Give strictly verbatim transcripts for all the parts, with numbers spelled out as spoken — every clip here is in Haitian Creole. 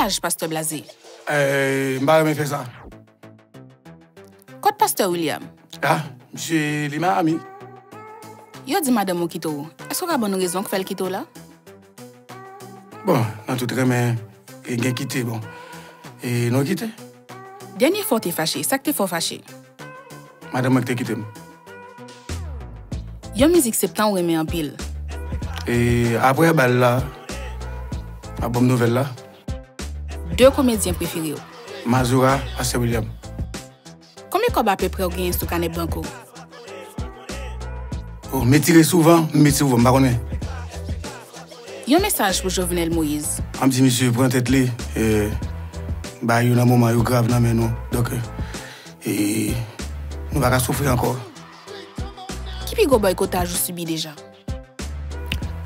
Aj pastè Blaze. Eh, m pa renmen fè sa. Kot pastè William? Ah, misye li Miami. Yo di madanm ou kite w. Èske w ka ban nou rezon k fè l kite w la? Bon, nan tout renmen, e gen kite, bon. E nou kite. Dènye fwa w te fache, sa k te fè w fache? Madanm mwen ki te kite m. Yon mizik septan ou renmen anpil. E apre bal la, ap ban m nouvèl la. De komedyen prefere w? Mazora, pastè William. Konbyen kòb apeprè w genyen sou kanè bank ou? Oh, m etire souvan, m etire souvan, m pa konnen. Yon mesaj pou Jovenel Moïse. M ap di misye pran tèt li, e, bagay yo nan moman yo grav nan men nou. Donk, e, nou pa ka soufri ankò. Ki pi gwo bòykotaj ou sibi deja?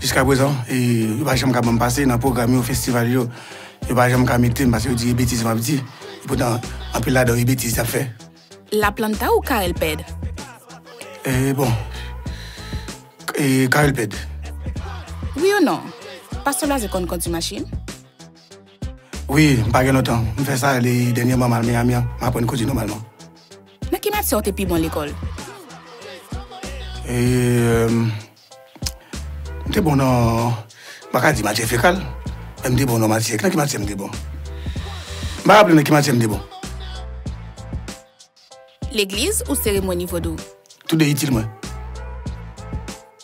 Jiskaprezan, e, yo pa janm ka ban m pase nan pwogram yo, festival yo. Yo pa janm ka mete m paske yo di e betiz m ap di. Epoutan, anpil ladan yo e betiz y ap fè. La Planta ou Carel Ped? E, bon. E, Carel Ped. Wi ou non? Pastè Blaze konn kondwi machin? Wi, m pa gen lontan. M fè sa, li dènyèman m al Miami an, m aprann kondwi nòmalman. Nan ki matyè w te pi bon lekòl? E, m te bon nan, m pa ka di matyè fekal, men m te bon nan matyè. Nan ki matyè m te bon? M pa raple nan ki matyè m te bon. Legliz ou seremoni vodou? Toude itil mwen.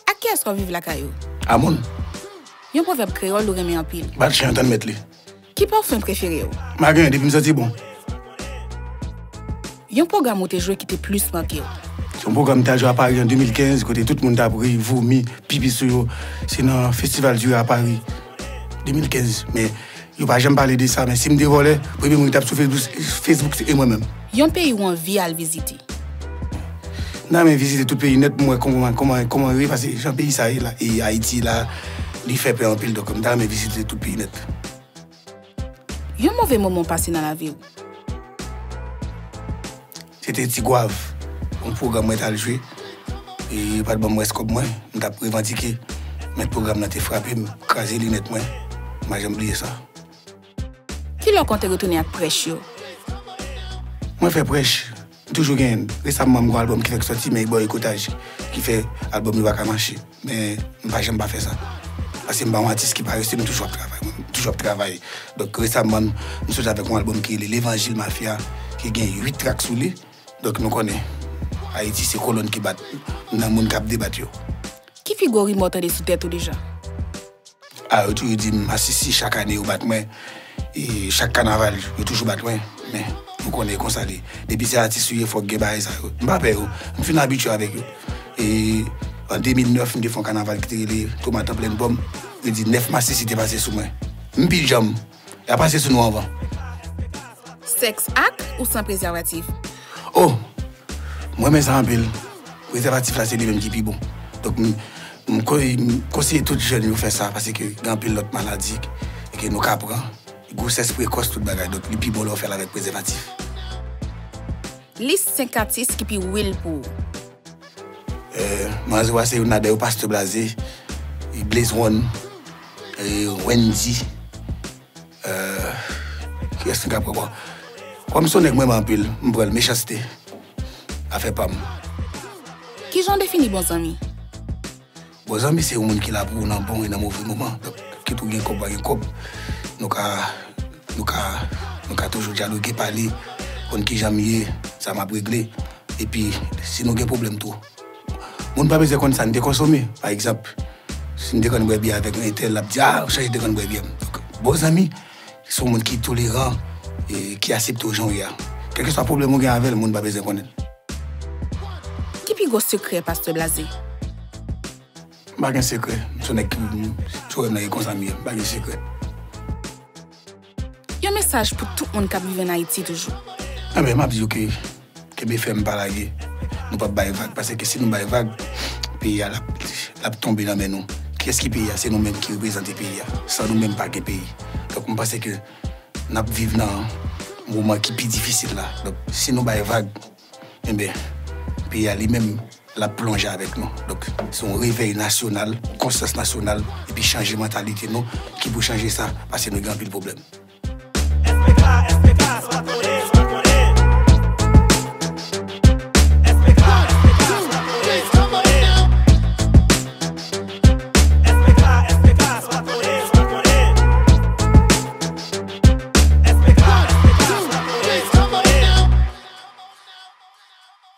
Ak kiyès w ap viv lakay ou? A moun. Yon pwovèb kreyòl ou renmen anpil? Bat chen an tann mèt li. Ki pafen prefere w? M pa genyen, depi m santi bon. Yon pwogram ou te jwe ki te plis make w? Se yon pwogram m te al jwe a Pari an de mil kenz, kote tout moun t ap ri, vomi, pipi sou yo. Se nan Festival du Rire a Pari, de mil kenz. Men, yo pa janm pale de sa, men si m te vòlè, premye moun ki t ap sou Facebook, Facebook se mwen menm. Yon peyi w anvi al vizite? M ta renmen vizite tout peyi nèt pou m wè kòman, kòman, kòman yo ye, paske jan peyi sa ye la, e Ayiti la, li fè pè anpil, donk m ta renmen vizite tout peyi nèt. Yon move moman w pase nan lavi w? Se te Tigwav, yon pwogram mwen t al jwe, e yo pa t ban m rès kòb mwen, m t ap revandike, mèt pwogram nan te frape m, kraze linèt mwen, m pa janm bliye sa. Kilè w konte retounen ak prèch yo? Mwen fè prèch, m toujou genyen l. Resamman, m gon albòm ki fèk sòti, men e bòykotaj ki fè albòm yo pa ka mache. Men m pa janm pa fè sa. Paske m pa yon atis ki parese, m toujou ap travay. Mwen, m toujou ap travay. Donk, resamman, m sot avèk yon albòm ki rele Levanjil Mafya, ki gen uit trak sou li. Donk, nou konnen, Ayiti se kolòn ki bat, nan moun k ap debat yo. Ki pi gwo rimè w tande sou tèt ou deja? A, yo toujou di m masisi, chak ane yo bat mwen. E chak kanaval, yo toujou bat mwen. Men, nou konnen e konsa li ye. Depi se atis ou ye, fòk gen bagay sa yo. M pa pè yo. M fin abitye avèk yo. E an de mil nèf, m te fè yon kanaval ki te rele Tomat an plenn pòm. Yo di nèf masisi te pase sou mwen. M pi djanm. Y a pase sou nou anvan. Sèks ak ou san prezèvatif? Oh! Mwen renmen sa anpil. Prezèvatif la, se li menm ki pi bon. Donk, m, m ko-, m konseye tout jèn yo fè sa, paske gen anpil lòt maladi ke nou ka pran. Gwosès prekòs, tout bagay. Donk, li pi bon lè w fè l avèk prezèvatif. Lis senk atis ki pi real pou ou. Eh, Manzè Wa se youn ladan yo, Pastè Blaze, Blaze One, eh, Wendy, eh, kiyès ki ka pran kò? Kòm se yon nèg mwen renmen anpil, m pran l, Mechanste. Afè pa m. Kijan w defini bon zanmi? Bon zanmi se yon moun ki la pou ou nan bon e nan move moman. Donk, kit ou gen kòb, pa gen kòb, nou ka, nou ka, nou ka toujou dyaloge, pale, konn kijan m ye, sa m ap regle. Epi, si nou gen pwoblèm tou, moun pa bezwen konn sa n te konsome. Pa egzanp, si m te konn bwè byè avèk yon entèl, l ap di, "A, ou chanje te konn bwè byè." Donk, bon zanmi, se yon moun ki toleran e ki aksepte w jan w ye a. Kèlkeswa pwoblèm ou gen avè l, moun pa bezwen konnen l. Ki pi gwo sekrè Pastè Blaze? M pa gen sekrè. M se yon nèg ki, m, se wè m nan e konsa m ye. M pa gen sekrè. Yon mesaj pou tout moun k ap viv ann Ayiti toujou. Enben, m ap di yo ke kenbe fèm, pa lage. Nou p ap bay vag, paske si nou bay vag, peyi a l ap, l ap tonbe nan men nou. Kiyès ki peyi a? Se nou menm ki reprezante peyi a. San nou menm, pa gen peyi. Donk, m panse ke n ap viv nan moman ki pi difisil la. Donk, si nou bay vag, enben, peyi a li menm, l ap plonje avèk nou. Donk, se yon revèy nasyonal, konsyans nasyonal, epi chanje mantalite nou ki pou chanje sa, paske nou gen anpil pwoblèm. A S P